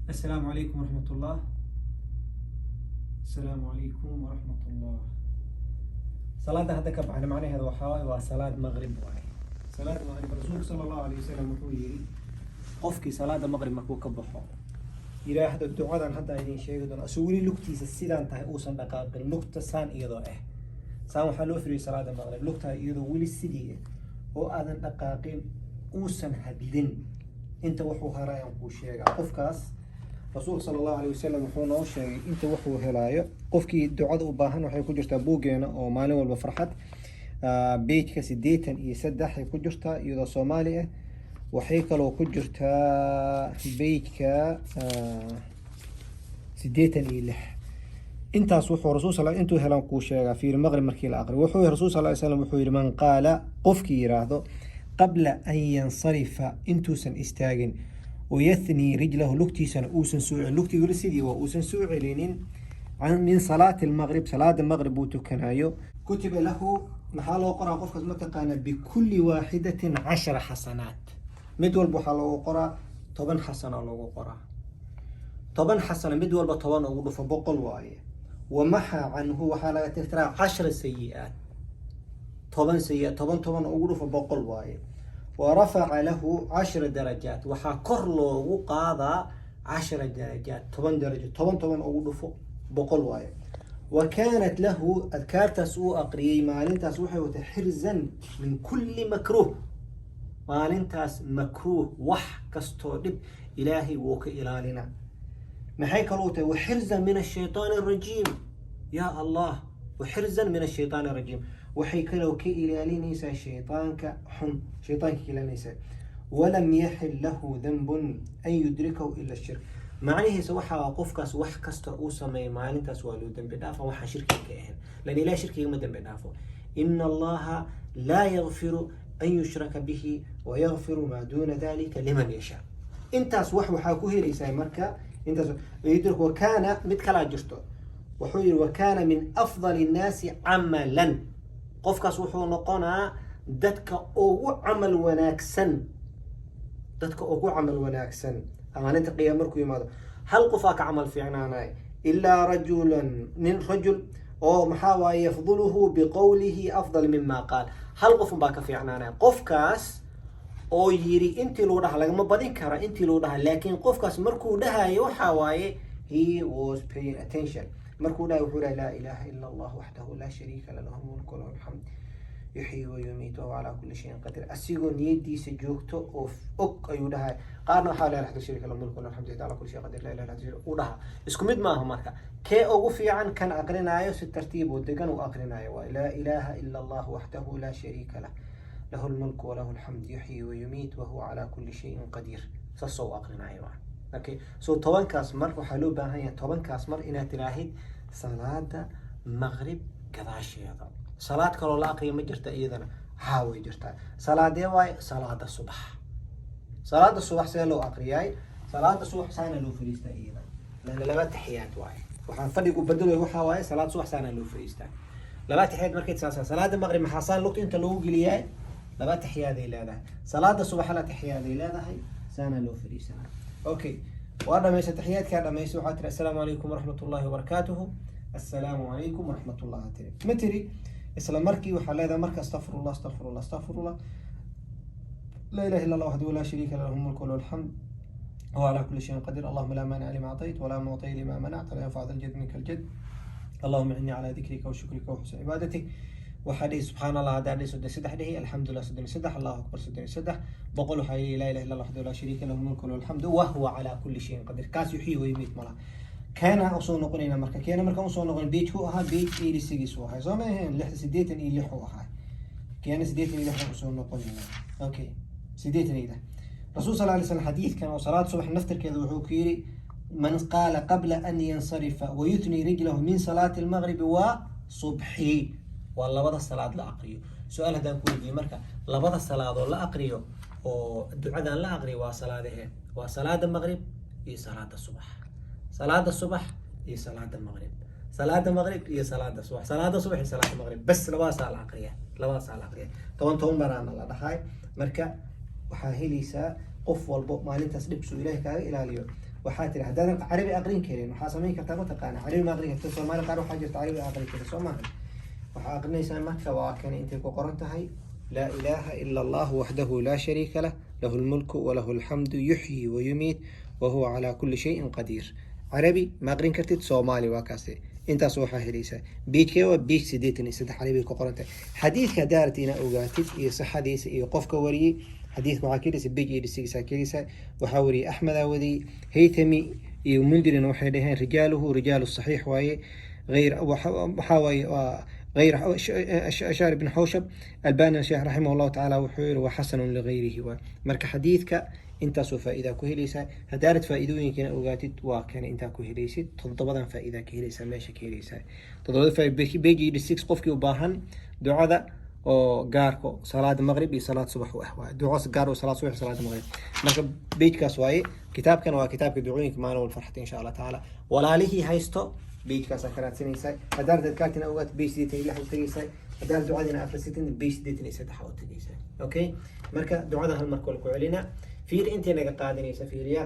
Assalaamu calaykum waraxmatullah. Assalaamu calaykum waraxmatullah. Salaada hadda ka baxna macnaheeda waxaa waaye waa salaad maqrib waaye, salaad maqrib. Rasuulka sala Allahu alayh wasalam wuxuu yidhi, qofkii salaada maqrib markuu ka baxo yidhaahdo ducadan hadda idin sheegi doono, asoo weli lugtiisa sidaan tahay, uusan dhaqaaqin, lugta saan iyadoo ah, saan waxaa loo firiyay salaada maqrib, lugtaa iyadoo weli sidii ah oo aadan dhaqaaqin, uusan hadlin, inta wuxuu harayaan kuu sheegaa. Qofkaas rasuulka sala Allahu alayh wasalam wuxuu noo sheegay inta wuxuu helaayo. Qofkii ducada u baahan, waxay ku jirtaa buuggeena oo Maalin Walba Farxad, page-ka 83 ay ku jirtaa iyadoo Soomaali ah. Waxay kaloo ku jirtaa page-ka 86. Intaas wuxuu rasuul sal intuu helaan kuu sheegaa. Fiiri, maqrib markii la aqriyo, wuxuu rasuul sal slam wuxuu yihi: man qaala, qofkii yiraahdo, qabla an yansarifa, intuusan istaagin, wayathnii rijlahu, lugtiisana uusan soo celin, lugtii weli sidii waa, uusan soo celinin, min salaati almaqrib, salaada maqrib uu tukanayo, kutiba lahu, maxaa loo qoraa qofkaas mataqaana? Bikulli waaxidatin 10 xasanaat. Mid walba waxaa loogu qoraa 10 xasana loogu qoraa, 10 xasana. Mid walba 10 ugu dhufo, 100 waaye. Wamaxa canhu, waxaa laga tirtiraa 10 sayi-aat, 10 sayi-aat. 10 10 ugu dhufo, 100 waaye. Warafaca lahu 10 darajaat, waxaa kor loogu qaadaa 10 darajaat, 10 darajo. 10 10 ugu dhufo, 100 waaye. Wa kaanat lahu, adkaartaas uu aqriyey maalintaas waxay watay xirzan min kulli makruuh. Maalintaas makruuh, wax kastoo dhib, Ilaahay wuu ka ilaalinaa. Maxay kaloo tahay? Waxirzan min ashaytaan arajiim. Ya Allah, waxirzan min ashaytaan arajiim. Waxay kaloo ka ilaalinaysaa shaytaanka xun, shaytaanka ka ilaalinaysaa. Walam yaxil lahu danbun an yudrikahu ila shirk. Macnihiisa waxaa qofkaas wax kasta uu sameeyo maalintaas waa loo dembi dhaafa, waxaan shirkiga ka ahayn, lan Ilaah shirkiga ma dembi dhaafo. Ina Allaha laa yakfiru an yushraka bihi wayakfiru maa duuna dalika liman yashaa. Intaas wax waxaa ku helaysaa marka intaas yudrik. Wakaana mid kalaa jirto, wuxuu yihi: wakaana min afdal innaasi camalan. Qofkaas wuxuu noqonaa dadka ugu camal wanaagsan, dadka ugu camal wanaagsan maalinta qiyaama markuu yimaado. Hal qofaa ka camal fiicnaanay, ilaa rajulan, nin rajul oo maxaa waaye, yafduluhu biqowlihi afdal mima qaal. Hal qof unbaa ka fiicnaanaya, qofkaas oo yiri intii lagu dhaha lagama badin kara, intii lagu dhaha. Laakiin qofkaas markuu dhahayo waxaa waaye he was paying attention. Markuu dhahay wuxuu dhahay: laa ilaha ila Allah waxdahu laa shariika lah, lahu mulku walahu alxamd, yuxyi wayumiit wahuwa calaa kulli shayin qadiir. Asigoo niyadiisa joogto oo og ayuu dhahay. Qaarna waxaa laa ilaha shariika lahu mulku walahu alxamdu calaa kulli shayin qadiir, laa ilaha illa uu dhaha. Isku mid maaha. Marka kee ugu fiican? Kan aqrinaayo si tartiib oo degan uu aqrinaayo waay: laa ilaha ila Allah waxdahu laa shariika lah, lahu lmulku walahu alxamd, yuxyi wayumiit wahuwa calaa kulli shayin qadiir. Saasoo u aqrinaayo waa okay. So 10-kaas mar waxaa loo baahan yahay, 10-kaas mar inaad tiraahid salaada maqrib gadaasheeda. Salaad kaloo la aqriya ma jirta iyadana? Haa, way jirtaa. Salaadee waaye? Salaada subax. Salaada subax see loo aqriyaay? Salaada subax saana loo fariistaa iyada, lana laba taxiyaad waaye. Waxaan fadhigu bedelay waxaa waaye salaad subax saana loo fariistaa, laba taxiyaad markay saasa. Salaada maqrib maxaa saan lugta inta loogu geliyaay? Laba taxiyaaday leedahay. Salaada subax la taxiyaaday leedahay, saana loo fariisanaa. Okay, waa dhamaysa taxiyaadkaa, dhamaysa, waxaa tiri: assalaamu calaykum waraxmat ullahi wabarakaatuhu. Assalaamu calaykum waraxmat ullah tiri, ma tiri? Isla markii waxaa leedahay marka: astaqfirullah, astaqfirullah, astaqfirullah, laa ilaha illa Allah waxdahu laa shariika lahu, lahu mulku walahu alxamd وهو على كل شيء قدير، اللهم لا مانع لما أعطيت ولا معطي لما منعت، لا ينفع ذا الجد منك الجد، اللهم إني على ذكرك وشكرك وحسن عبادتك. Waxaa dhihi subxaan Allah haddaa dhihi 33 dhihi, alxamdulilah 33, Allahu akbar 33, 100. Waxaa yihi: laa ilaha illa Allah waxdahu laa shariika lahu, mulku walahu alxamdu wahuwa calaa kulli shayin qadiir. Kaas yuxyi wayumiit malaha. Keena usoo noqonayna marka, keena markaan usoo noqon, page ku ahaa page 86 uu ahay, soo ma ahayn? Lix 86 uu ahaa keena. 86 usoo noqonayna. Okay, 86. Rasuul sal lay slam xadiidkan oo salaad subax naftirkeeda wuxuu ku yidhi: man qaala qabla an yansarifa wayutni rijlahu min salaati almagribi wa subxi. Waa labada salaad la aqriyo. Su-aal haddaan ku weydiiyo marka, labada salaadoo la aqriyo oo ducadan la aqriyo waa salaadahee? Waa salaada maqrib iyo salaada subax. Salaada subax iyo salaada maqrib, salaada maqrib iyo salaada subax, salaada subax iyo salaada maqrib, bas labadaasaa la aqriya, labadaasaa la aqriya. 10 10 baraana la dhahay. Marka waxaa helaysaa qof walbo maalintaas dhibsuu Ilahay kaaga ilaaliyo. Waxaa tiri, haddaadan Carabi aqrin karin, waxaa samayn kartaa, mataqaana, Carabi ma aqrin karta. Soomaali qaar waxaa jirta Carabi aqrin kara, soo maaha? Waxaa aqrinaysaa marka, waa kan intay ku qoran tahay: "لا إله إلا الله وحده لا شريك له، له الملك وله الحمد، يحيي ويميت وهو على كل شيء قدير." Carabi ma aqrin kartid, Soomaali waa kaase. Intaas waxaa helaysaa page-kee? Waa page 83, Carabi ku qoran tahay. Xadiidka haddaa rabtid inaa ogaatid iyo sixadiisa iyo qofka wariyey, xadiidka waxaa ka helaysa page 86 aa ka helaysaa. Waxaa wariyey Axmedaa wariyey, Haythami iyo Mundirina waxay dhaheen رجاله رجال صحيح waaye. غير waxaa waaye waa غير شهر بن حوشب. الباني الشيخ رحمه الله تعالى wuxuu yiri waa حسن لغيره waay. Marka xadiidka intaasoo faa'iida ku helaysaa. Haddaanad faa'iidooyinkana ogaatid, waa kan intaa ku helaysid. Toddobadan faa'iida ka helaysaa, meesha ka helaysaa toddobada faa'iida, page 86. Qofkii u baahan ducada oo gaarko salaada maqrib iyo salaad subax u ah, waaye duco gaar oo salaad subax iyo salaada maqrib. Marka page-kaas waaye. Kitaabkan waa kitaabka ducooyinka maalin wal farxata, insha Allah tacaala. Walaalihii haysto, page-kaasaa ka raadsanaysaa. Haddaad adkaartina ogaat, page 86 u tegaysaa. Haddaad ducadina akhrisatin, page 83 u tegaysaa. Okay, marka ducada hal marka wala ku celina. Fiir intay naga qaadanaysa, fiiriya: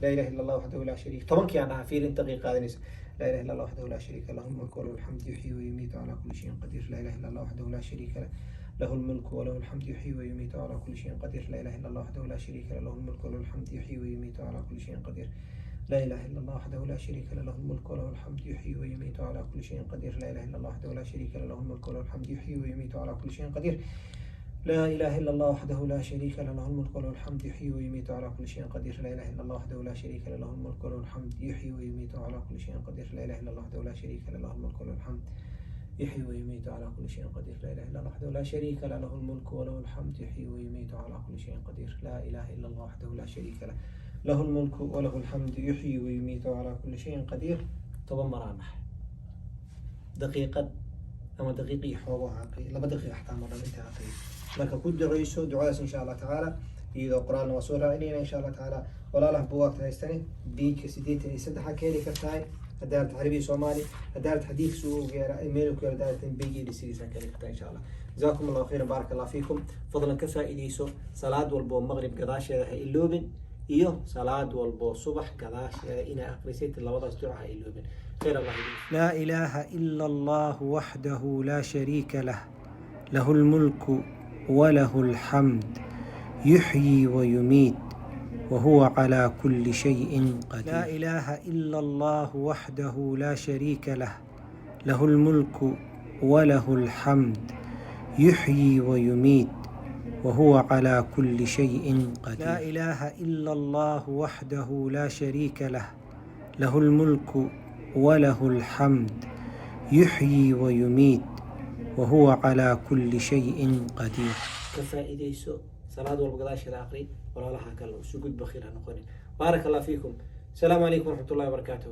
لا إله إلا الله وحده لا شريك. 10-kii aan dhahaa, fiir inta daqiiq qaadanaysa. لا إله إلا الله وحده لا شريك له، الملك وله الحمد، يحيي ويميت على كل شيء قدير. لا إله إلا الله وحده لا شريك له، له الملك وله الحمد، يحيي ويميت على كل شيء قدير. لا إله إلا الله وحده لا شريك له، له الملك وله الحمد، يحيي ويميت على كل شيء قدير. لا إله إلا الله وحده لا شريك له، له الملك وله الحمد، يحيي ويميت على كل شيء قدير. لا إله إلا الله وحده لا شريك له، له الملك وله الحمد، يحيي ويميت على كل شيء قدير. لا إله إلا الله وحده لا شريك له، له الملك وله الحمد، يحيي ويميت على كل شيء قدير. لا إله إلا الله وحده لا شريك له، له الملك وله الحمد، يحيي ويميت على كل شيء قدير. لا إله إلا الله وحده لا شريك له، له الملك وله الحمد، يحيي ويميت على كل شيء قدير. لا إله إلا الله وحده لا شريك له، له الملك وله الحمد، يحيي ويميت على كل شيء قدير. لا إله إلا الله وحده لا شريك له، له الملك وله الحمد، يحيي ويميت على كل شيء قدير. 10 maraan dhahay, daqiiqad ama daqiiqii xoogo aqriy, 2 daqiiqa xataa maran inta aqriy. Marka ku duceyso ducadaas, insha Allah tacaala, iyadoo qoraalna waa soo raacinayna, insha Allah tacaala. Walaalaha buugaagta haystane, page-ka 83 ka heli kartahay haddaad Carabiya Soomaali, haddaad xadiidka suu geera meel ku yaala haddaad page 86 ka heli kartaa, insha Allah. جزاكم الله خيرا، بارك الله فيكم. Fadlan ka faa'iideyso. Salaad walbo maqrib gadaasheeda ha iloobin, iyo salaad walbo subax gadaasheeda inaa aqrisid. Labadaas duca ha iloobin. خير الله. لا إله إلا الله وحده لا شريك له، له الملك وله الحمد، يحيي ويميت وهو على كل شيء قدير. لا إله إلا الله وحده لا شريك له، له الملك وله الحمد، يحيي ويميت وهو على كل شيء قدير. لا إله إلا الله وحده لا شريك له، له الملك وله الحمد، يحيي ويميت وهو على كل شيء قدير. Ka faa'iidayso, salaad walba gadaasheeda aqri. Walaalaha kale usu gudba, khayr ha noqonin. بارك الله فيكم. السلام عليكم ورحمة الله وبركاته.